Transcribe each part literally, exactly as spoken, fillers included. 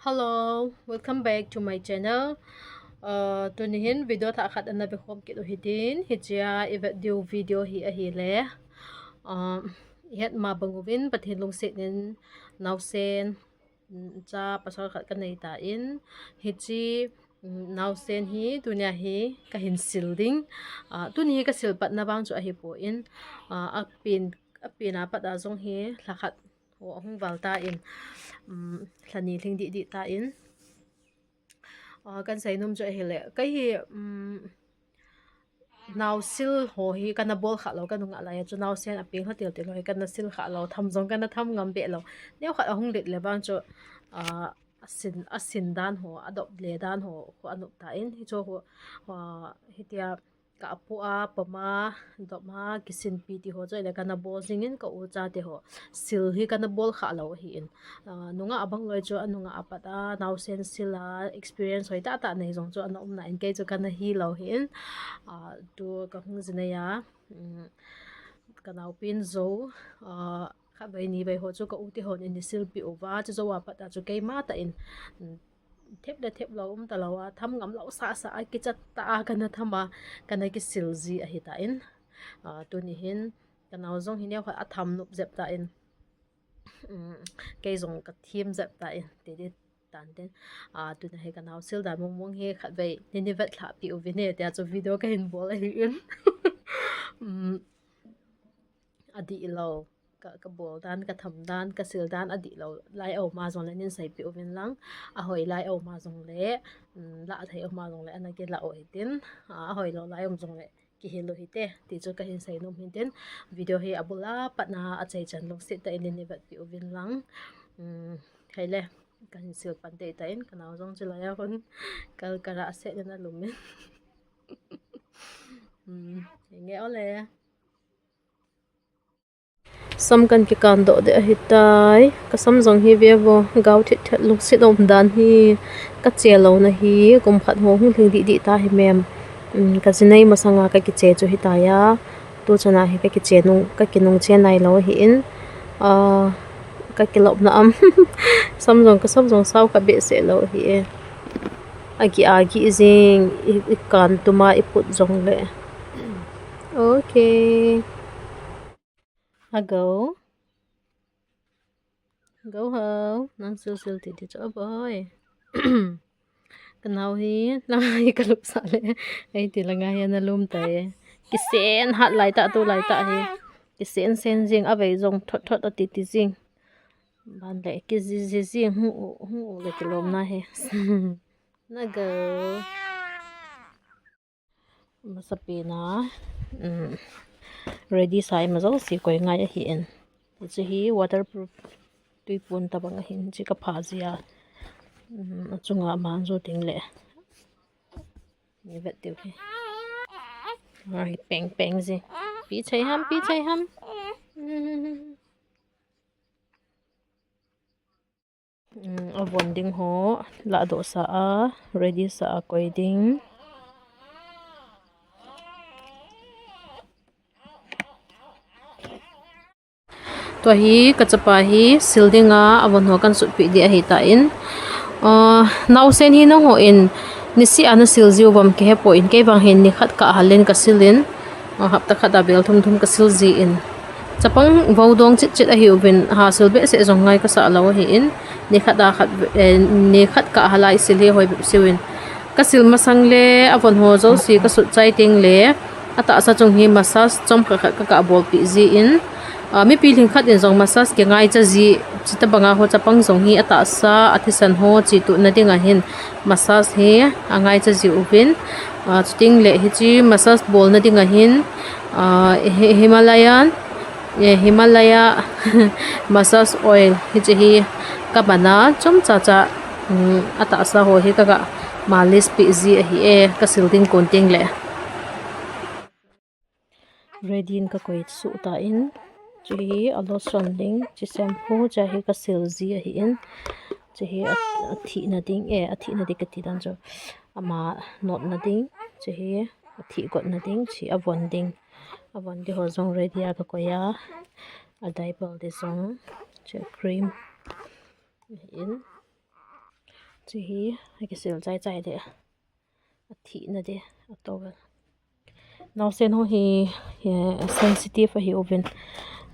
Hello, welcome back to my channel. Uh, tuni hin video thah khat ana vekhom kit u hitin, hichea i vet diu video hi ahile. Uh, i het ma bang uvin Pathen lungset in naosen, mm, cha pasal khat ka nei tan, hiche, mm, naosen hi tunia hi ka hin sil ding. Uh, tuni hi ka sil patna vang chu ahipon, uh, a pen, a pen a pat a jong hi lha khat ho ahung val tan, um, lha ni lhing dih dih tan. Uh, kan seinom chu ahile, kei hi, um, naosil ho hi kana bol kha lou, ka nungah lai a chu naosen a peng lha til til ho hi kana sil kha lou, tham jong kana tham ngam be lou. Neo khat ahung let le vang chu, uh, a sin, a sin dan ho, a dop le dan ho, ho anop tan, hichu ho, uh, hitia ka apu a, pama, dop ma, kisinpi ti ho chu ahile kana bol jingin ka u chate ho. Sil hi kana bol kha lou ahin. Ah, nungah a bang loi chu a nungah a pat a, naosen sil a, experience hoi tah tah nei jong chu ana um nan kei chu kana hi lou hin. Ah, tu ka hung jinei a, um, ka naopen jou, ah, khatvei nivei ho chu ka u te hon in silpi uva, chu jou a pat a chu keima tah in, um, thep le thep lou um ta lou a, tham ngam lou sasa a, kicha tah a kana tham a, kana kisil ji ahi tan. Ah, tuni hin, ka nao jong hi neo khat a tham nop jep tan. Um, kei jong ka them jep tan, ti ding tan tin. Ah, tuna hi ka nao sil dan mong mong hi khatvei, nei ni vet lhah pi uvin e, tia chu video ka hin bol ahin. Um, adih lou, ka, ka bol dan, ka tham dan, ka sil dan adih lou lai a um a jongle nei seipeh uvin lang, ahoi lai a um a jongle, um, lah thei a um a jongle, ana kila u hitin, ah, ahoi lou lai a um jongle, kihil u hite, ti chu ka hin seinom hitin, video hi abul a pat a achai chan lungset tah in nei vetpeh uvin lang, um, hile, ka hin sil pan tei tan, ka nao jong chu lai a hon, kal kara se na lum in. Um, nge ole. Sam kan kikan doh deh ahitai. Ka sam jong hi ve vo, gao thet thet lungset um dan hi, ka che louna hi, kum khat ho hung lhing dih dih ta hi mem. Um, ka jinei masanga ka kiche chu hitai a. Tu chana hi ka kiche nung, ka kinung che nai lou ahin. Ah, ka kilopna am. Sam jong, ka sam jong sao kha behseh lou ahi e. Agi agi jing, i, i kan tuma i put jongle. Okay. Ago. Go ho. Nang sil sil ti ti chu aboi. Ka nao hi, lang hi ka lup sah le. Ei ti lang a hi ana lum tai. Kisen hat lai tah tu lai tah hi. Kisen sen jing a vei jong thot thot a ti ti jing. Ban le kiji ji jing hung u, hung u le kilomna hi. Na go. Masapen a, um, ready sa ima jouse koi ngai ahin. Hiche hi waterproof tuipon tabang ahin, hiche ka pha jia. Um, achunga man jo ding le. Ni vet diu hi. Ai, peng peng ji. Pi chai ham, pi chai ham. Um. Um, a von ding ho, lahdoh sa a, ready sa a koi ding. Tua hi, ka chapa hi, sil dinga, a von ho kan sutpeh ding ahitan. Uh, naosen hi nangho in, niseh a nasil jiu vem kihepon, kei vang hin nikhat ka hal in ka sil in. Ah, hapta khat a bel thum thum ka sil jin. Chapang vo dong chit chit ahiuvin, ha sil behseh jong ngai ka sa lou ahin. Nikhat a khat, eh, nikhat ka hal a i sil hi hoi bep siuvin. Ka sil masang le, a von ho jouse ka sut chai teng le, atahsa chung hi massage chomkhat khat ka, ka bolpeh jin. Ah, mipi lhingkhat in jong massage kingaicha ji, chuti banga ho chapang jong hi atahsa, athisan ho chetuhna dinga hin massage hi angaicha jiuvin. Ah, chuteng le hiche massage bolna dinga hin, ah, Hi-, Himalayan, eh, Himalaya massage oil hiche hi ka man a chomcha cha, um, atahsa ho hi ka, ka malis peh ji ahi e, ka sil ding kon teng le. Ready in ka koi suh tan, hiche hi a lotion ding, hiche shampoo, hiche hi ka sil ji ahin, hiche hi a, athihna ding, eh, athihna ding kati dan chu, ama notna ding, hiche hi athih gotna ding, hiche a von ding, a von ding ho jong ready a ka koi a, a diaper ding jong, hiche cream, in. Chu hi akisil chai chai de. Athina de, a towel. Naosen ho hi, hi sensitive ahi uvin.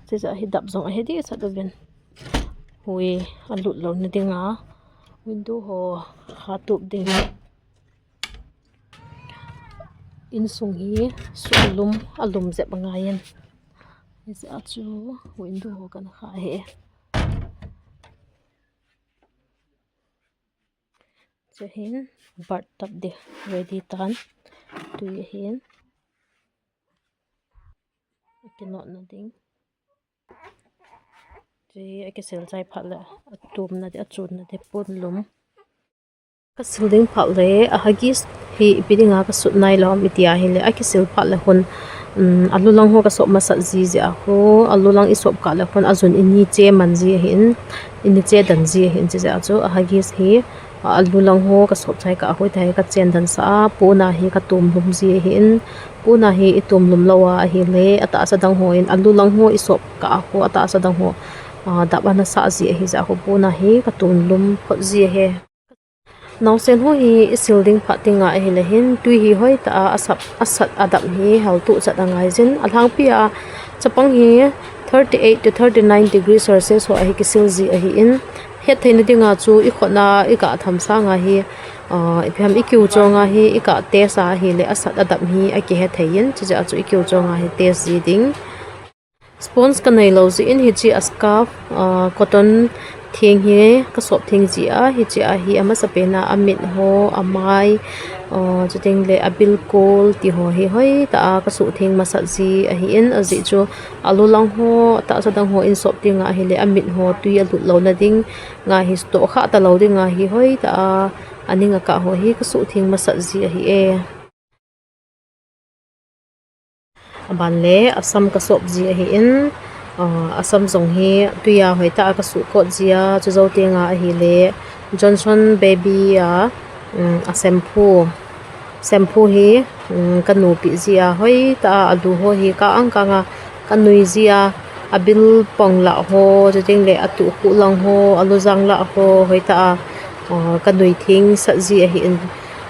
Chuche a hi dap jong ahe dehset uvin. Hui alut louna dinga window ho kha tup ding. Insung hi suhlum, alum jep angaiyin. Hijeh a chu window ho kana kha ahi. Chuhin bath tub ding ready tan. Tui ahin. Akinotna ding. Chu akisil chai phat le atumna ding, achunna ding, pon lum. Kasil ding phat le a Huggies hi ipi dinga kasut nailou ham iti ahile, akisil phat le khun, um, alu lang ho kasop masat ji jeh a khu, alu lang isop kah le khun ajun ini che man ji ahin, ini che dan ji ahin, chuche jeh a chu a Huggies hi, a, alu lang ho kasop chai kah a khu, hitia hi kachen dan sah a, pon a hi katum lum ji ahin, pon a hi itum lum lou a ahile, atahsa dang ho in alu lang ho isop kah a khu, atahsa dang ho, a, dap ana sah ji ahi jeh a khu, pon a hi katum lum phot ji ahi. Naosen ho hi isil ding phat teng ahile hin, tui hi hoitah a asap, asat adap hi haltuh chat angaijin, alhangpi a chapang hi thirty eight to thirty nine degree Celsius ho a hi kisil ji ahin, hettheina dinga chu ikhut a igah tham sanga hi, ah, ipi ham ikiu chonga hi igah test a ahile asat adap hi akihe thei in, chuche jeh a chu ikiu chonga hi test ji ding. Sponge kanei lou jeh in hiche a scarf, ah, cotton theng hi kasop theng ji a, hiche a hi amasapen a amit ho, amai, ah, chuteng le abilkol ti ho hi hoitah a kasuh theng masat ji ahin, ajeh chu alu lang ho, atahsa dang ho in sop teng ahile amit ho tui alut louna dinga hi, sutoh khah talou dinga hi hoitah a aning akah ho hi kasuh theng masat ji ahi e. Aban le asam kasop ji ahin, ah, asam jong hi tui a hoitah a kasuh kot ji a, chujou tenga ahile Johnson Baby a, um, a shampoo, shampoo hi, um, kanupi ji a, hoitah a alu ho hi ka-ang kang a kanui ji a, abilpong lah ho, chuteng le atuhkhuh lang ho, alujang lah ho, hoitah a, ah, kanui theng sat ji ahin.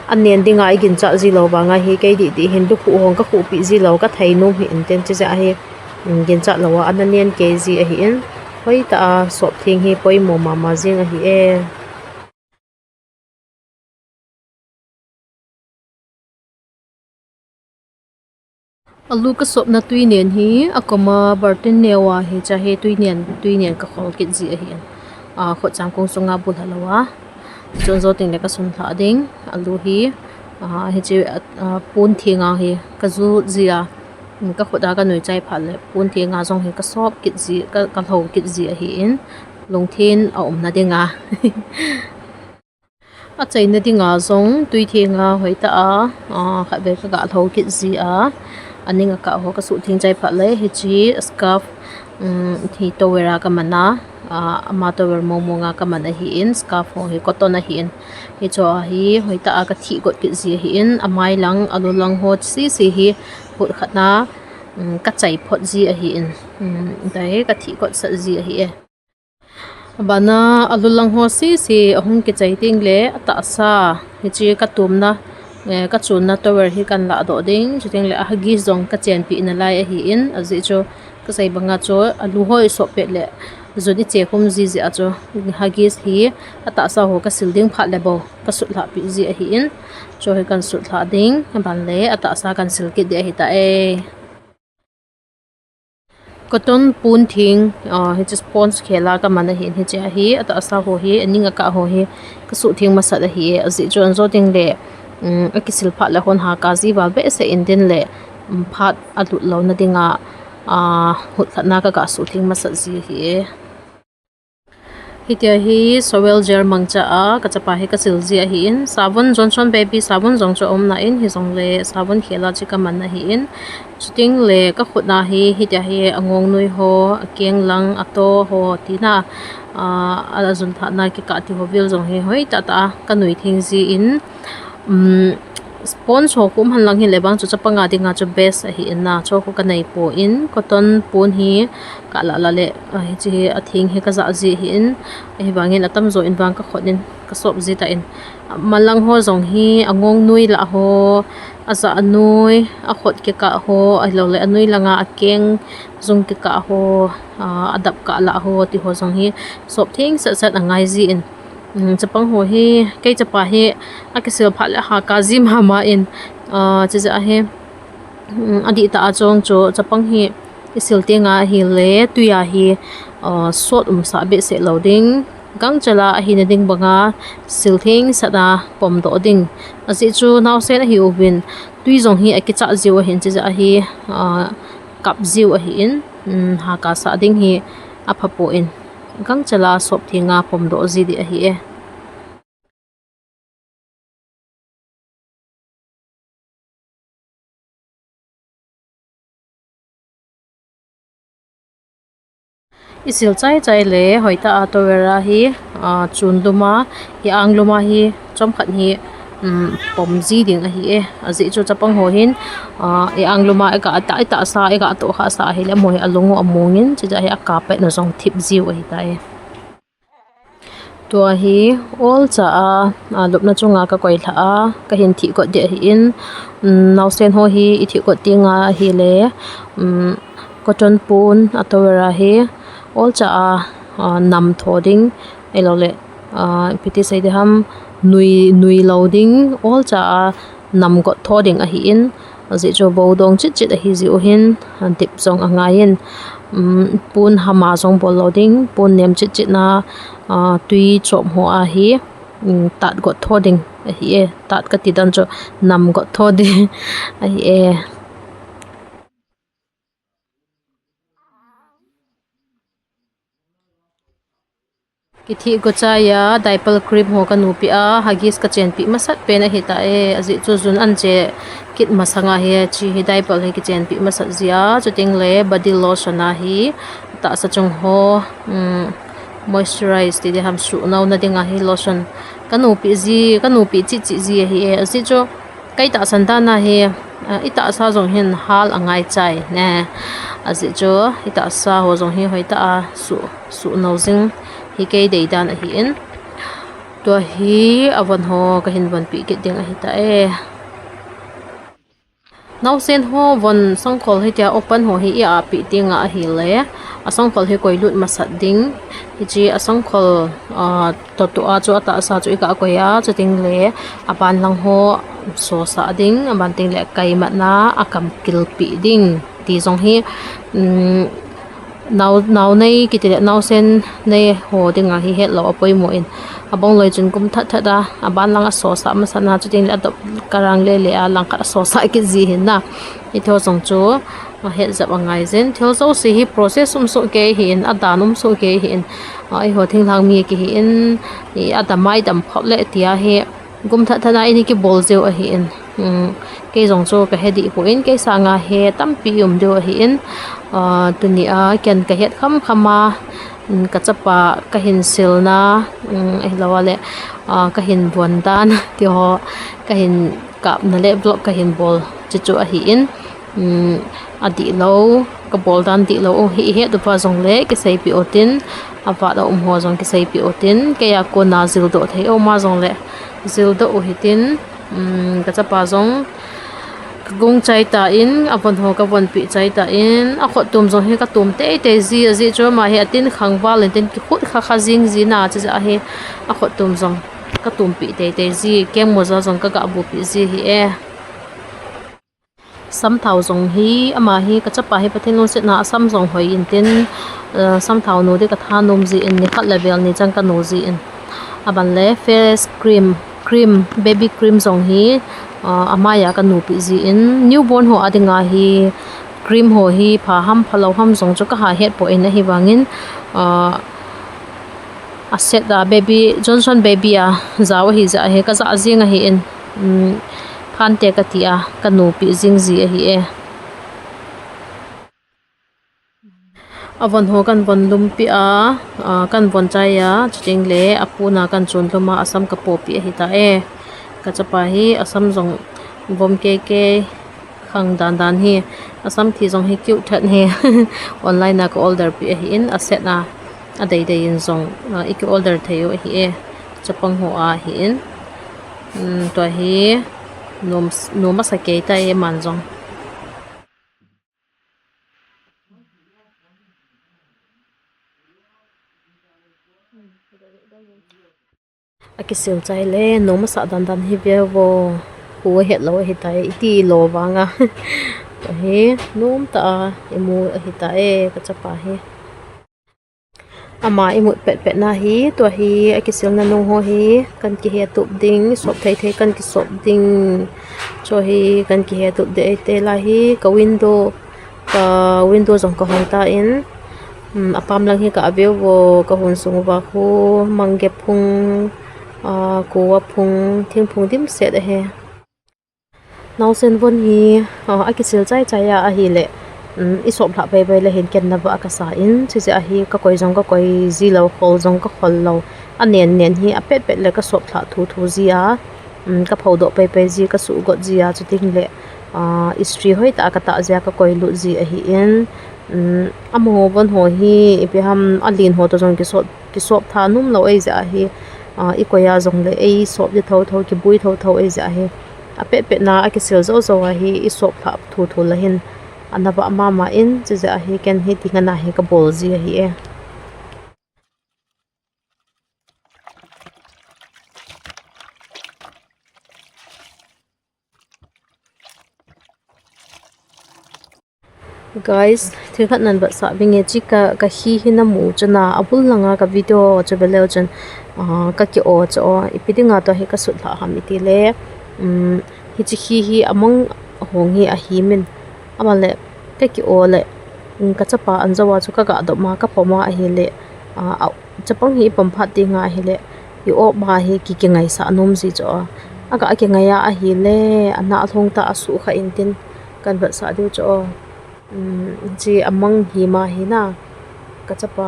Anen dinga iginchat ji lou vanga hi kei didi hin lukhuh hong kakhuhpi ji lou, kathei nom hi inten, chuche jeh a hi, um, ginchat lou a ana nen kei ji ahin, hoitah a sop theng hi poimo mama jing ahi e. Alu kasopna tuinen hi akoma bartin neo a hiche hi tuinen, tuinen kakhol kit ji ahin. A, khutchang kong sunga bulha lou a. Chun jou teng le kasunlha ding. Alu hi, a, hiche, a, a, pon thenga hi kajut ji a. Kakhut a kanui chai phat le pon thenga jong hi kasop kit ji, ka, kalho kit ji ahin. Lungthin aumna dinga. Achaina dinga jong tui thenga hoitah a, a, khatvei kagah lho kit ji a, aning akah ho kasuh theng chai phat le, hiche scarf, um, hi towel a kaman a, a, ama towel mong mong a kaman ahin, scarf ho hi cotton ahin, hicho a hi hoitah a kathih got kit ji ahin, amai lang, alu lang ho sese hi phut khat na, um, kachai phot ji ahin, um, tua hi kathih got sat ji ahi e. Abana alu lang ho sese ahung kichai teng le atahsa, hiche katumna, eh, kachunna towel hi kanlah doh ding, chuteng le a Huggies jong kachenpi nalai ahin, ajeh chu kasei banga chu alu ho isop pet le jun iche khum ji jeh a chu Huggies hi atahsa ho kasil ding phat le bou kasutlhah pi ji ahin, chu hi kansutlhah ding, aban le atahsa kansil kit ding ahitai. Cotton pon theng, ah, hiche sponge khel a kaman ahin, hiche ahi, atahsa ho hi, aning akah ho hi, kasuh theng masat ahi, ajeh chu anjo teng le, um, akisil phat le hon ha kaji val behseh in tin le, um, phat alut louna dinga, ah, hutkhatna kagah suh theng masat ji ahi. Hitia hi Sovel gel mangcha a kachapa hi kasil ji ahin, sabon Johnson Baby sabon jong chu aumna in, hijongle sabon khel a chu kaman ahin, chuteng le kakhut a hi, hitia hi angong nui ho, akeng lang, ato ho tina, a, ajun thahna kikah ti ho vel jong hi hoitah tah a kanui theng ji in, um, Sponge ho khu um hen lang hile bang chu chapang a dinga chu best ahi in na, chu khu ka nei poi, cotton pon hi ka la la le, a, hichi hi a theng hi ka ja ji ahi in, ahivangin atam jo in vang ka khot in ka sop ji ta in. Malang ho jong hi a ngong nui la ho, a ja nui, a khot kikah ho, ahilou le a nui langa a keng jung kikah ho, a, a dap kah la ho, ti ho jong hi sop theng set set a ngai ji in. Um, chapang ho hi, kei chapa hi, a kisil phat le a ha ka ji mama in, uh, chi ja hi, um, a dih ta a chong chu, chapang hi, i sil teng a hi le, tui a hi, uh, sot um sa be se lo ding. Gang chela a hi na ding banga, sil theng sat a pom doh ding. A ji chu, nau sen a hi uvin, tui jong hi a kicha jiu ahin chi ja hi, uh, kap jiu ahi in, um, ha ka sa ding hi a pha poi. Gang chela sop theng a pom doh ji di ahi e. I sil chai chai le, hoi ta a towel a hi, a, chun lum a, i ang lum a hi, chom khat hi, um, pom ji ding ahi e. A ji chu chapang ho hin, a, i ang lum a, i ka ta, i ta sa, i ka to kha sa hi le, mo hi a lung u a mung in, chi ja hi a carpet na jong thip jiu ahi ta e. Tua hi, ol cha a, a, lupna chunga ka koi lha a, ka hin thih got deh ahi in, um, nau sen ho hi i thih got ding ahi le, um, cotton pon a towel a hi, ol cha a, a, nam tho ding, ahilou le, a, ipi ti sei di ham, nui, nui lo ding, ol cha a, nam got tho ding ahi in, a ji chu bo dong chit chit ahi ji u hin, a dip jong a ngai in, um, pon ham a jong bol lo ding, pon nem chit chit na, a, tui chom ho a hi, um, tat got tho ding ahi e, tat ka ti dan chu nam got tho ding ahi e. Kithi go chai a, diaper cream ho ka nupi a, Huggies ka chenpi masat pen ahi ta e, a ji chu jun an che kit masang a hi, chi hi diaper hi kichenpi masat ji a, chuting le body lotion a hi, tahsa chung ho, um, moisturize ti di ham su nau na ding a hi lotion ka nupi ji, ka nupi chi chi ji ahi e, a ji chu Kei tahsan dan a hi, a, i tahsa jong hin hal a ngai chai ne. A ji chu, i tahsa ho jong hi hoi ta a su, su nau jing hi kei dei dan ahi in. Tua hi a von ho ka hin von pi kit ding ahi ta e. Nausen ho von sangkhol hi tia open ho hi i a pi ding a ahi le. A sangkhol hi koi lut masat ding. Hi chi a sangkhol, a, Totu a chu a tahsa chu i ka koi a, chuting le a ban lang ho sosa ding, a ban ting le kai mat na a kam kilpi ding. Ti jong hi, um, nau, nau nei kiti le nausen nei ho ding a hi het lo a poimo in. A bong loi chun kum that that a, a ban lang a sosa masat na chuting le a dop karang le le a lang khat a sosa kit ji hin na. I tho jong chu, A het jap a ngai jin. Thil jouse hi process um soh kei hi in, a dan um soh kei hi in. A, eiho thinglhang mi ki hi in, i a dam mai dam phot le tia hi gum that that a i ni kibol jeu ahi in. Um, kei jong chu ka he dih poi in, kei sanga he tampi um deu ahi in. A, tuni a ken ka het kham kham a, um, ka chapa ka hin silna, um, ahilou a le, a, ka hin von dan, ti ho, ka hin kapna le vlog ka hin bol chu chu ahi in. Um, a dih lo, ka bol dan dih lo u hi i het uva jong le, kiseipi u tin, a vat a um ho jong kiseipi u tin, kei a kona jildoh thei u ma jong le, jildoh u hi tin, um, ka chapa jong, ka gung chai ta in, a von ho ka von pi chai ta in, a khot tum jong hi ka tum tei tei ji, a ji chu ama hi a tin khang val in tin kikhut kha kha jing ji na, chu ja hi a khot tum jong ka tum pi tei tei ji, keng moja jong ka ga bu pi ji hi e. Samthau jong hi, ama hi ka chapa hi Pathen lungsetna a sam jong hoi in tin, eh, samthau nu di ka tha nom ji in, ni khat le vel ni chang ka nu ji in. A ban le face cream, cream, baby cream jong hi, eh, ama a ka nupi ji in, newborn ho a ding a hi, cream ho hi pha ham pha lou ham jong chu ka ha het poi in ahi vangin, eh, A set a baby, Johnson baby a jao ahi jeh a hi ka ja jing ahi in, um, phante ka ti a, ka nupi jing ji ahi e. A von ho kan von lumpi a, a, kan von chai a, chuting le a puna kan chun lum a, a sam ka popi ahi ta e. Ka chapa hi a sam jong Vom kei kei khang dan dan hi, Assam thi jong hi kiu that hi. Online a ka order pi ahi in, a set a, a dei dei in jong, ah, i ki order thei u ahi e. Chapang ho ahi in. Um, tua hi nom, nom asa kei ta e man jong. A kisil chai le, nom asa dan dan hi ve vo. Hu a het lo ahi ta e, iti lo vang a. Tua hi, nom ta a, i mu ahi ta e, ka chapa hi. Ama i mut pet pet na hi, tua hi, a kisil na nung ho hi, kan kihe tup ding, sop thei thei kan kisop ding. Chua hi, kan kihe tup ding ei te la hi, ka window, ka window jong ka hong ta in, um, a pam lang hi ka a veu vo, ka hun sung uva khu, mangge phung, ah, kuva phung, thing phung dim set ahi. Naosen von hi, ah, a kisil chai chai a ahi le, um, i sop lha pai pai le hin ken na va ka sa in, chi chi ahi ka koi jong ka koi ji lo, khol jong ka khol lo, a nen nen hi a pet pet le ka sop lha thu thu ji a, um, ka pho doh pai pai ji, ka su got ji a, chuting le, ah, istri hoi ta ka ta ji a, ka koi lut ji ahi in, um, a mo von ho hi, ipi ham a lin ho to jong kisop, kisop tha num lo ei ja hi, ah, i koi a jong le ei sop di tho tho, kibui tho tho ei ja hi. A pet pet na a kisil zo zo ahi, i sop lha thu thu la hin. A na va ma ma in, chi ja hi ken hi ti nga na hi ka bol ji ahi e. Guys, thil khat nan va sa vinge chi ka, ka khi hi na mu chu na, a bul langa ka video chu ve leu chun, ah, ka ki o chu o, ipi dinga to hi ka sut lha ham iti le, um, hi chi khi hi a mang hong hi ahi min, ama le ka ki o le, um, ka chapa an zo a chu ka ga dop ma ka pom a ahi le, ah, a, chapang hi i pom phat ti nga ahi le, i op ma hi ki, ki ngai sa nom ji chu o. A ga ki ngai a ahi le, a na a thong ta a su kha in tin kan va sa diu chu o. Um, chi a mang hi ma hi na, ka chapa.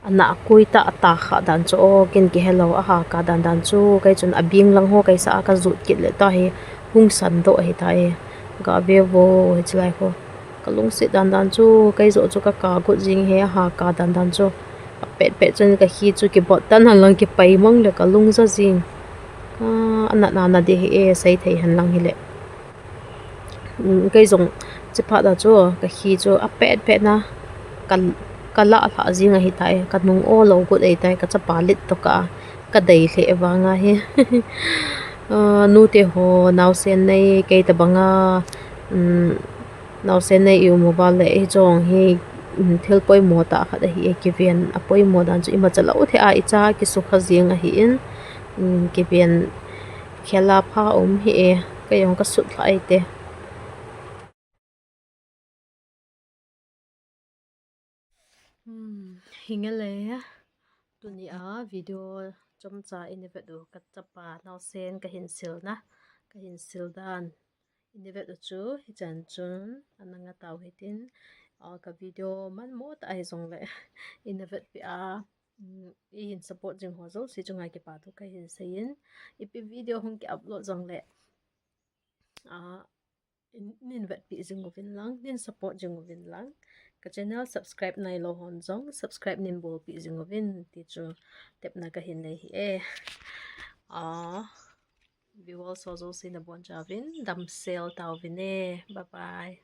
A na a kui ta a ta kha dan chu o, kin ki hello a ha ka dan dan chu, kai chun a bing lang ho kai sa a ka zut kit le ta hi hung san do ahi ta e. Ga ve vo hi chi lai ho. Ka lungsit dan dan chu, kai zo chu ka ka gut jing he a ha ka dan dan chu. A pet pet chun ka khi chu ki bot tan han lang ki pai mang le ka lung za jing. Ka a na na na de hi e, sai thei han lang hi le. Um, kei jong chi phat a chu, ka khi chu a pet pet na, ka, ka la lha jing ahi tai, ka nung o lo gut ei tai, ka chapa lit to ka, ka dei hle vang ahi. Ah, nu te ho, naosen nei, kei ta banga, um, naosen nei i um uva le, i jong hi, um, thil poimo ta khat ahi e, kiven a poimo dan chu i ma cha lo the a, i cha ki su kha jing ahi in, um, kiven khela pha um hi e, kei jong ka sut lha ei te. Hmm, hi nge le, tuni a video chomcha i ni vet u ka chapa naosen ka hin sil na, ka hin sil dan. I ni vet u chu, hi chan chun, a na nga tau hi tin, ah, ka video man mo ta ahi jong le, i ni vet pi a, um, i hin support jing ho jouse chunga kipa thu ka hin sei in, ipi video hung ki upload jong le, ah, in, nin vetpi jing uvin lang, nin support jing uvin lang. Ka channel subscribe nai lo hon jong, subscribe nin bolpi jing uvin, ti chu tepna ka hin nei hi e. Ah, viewers ho jouse na bon chauvin, damsel tauvin e. Bye bye.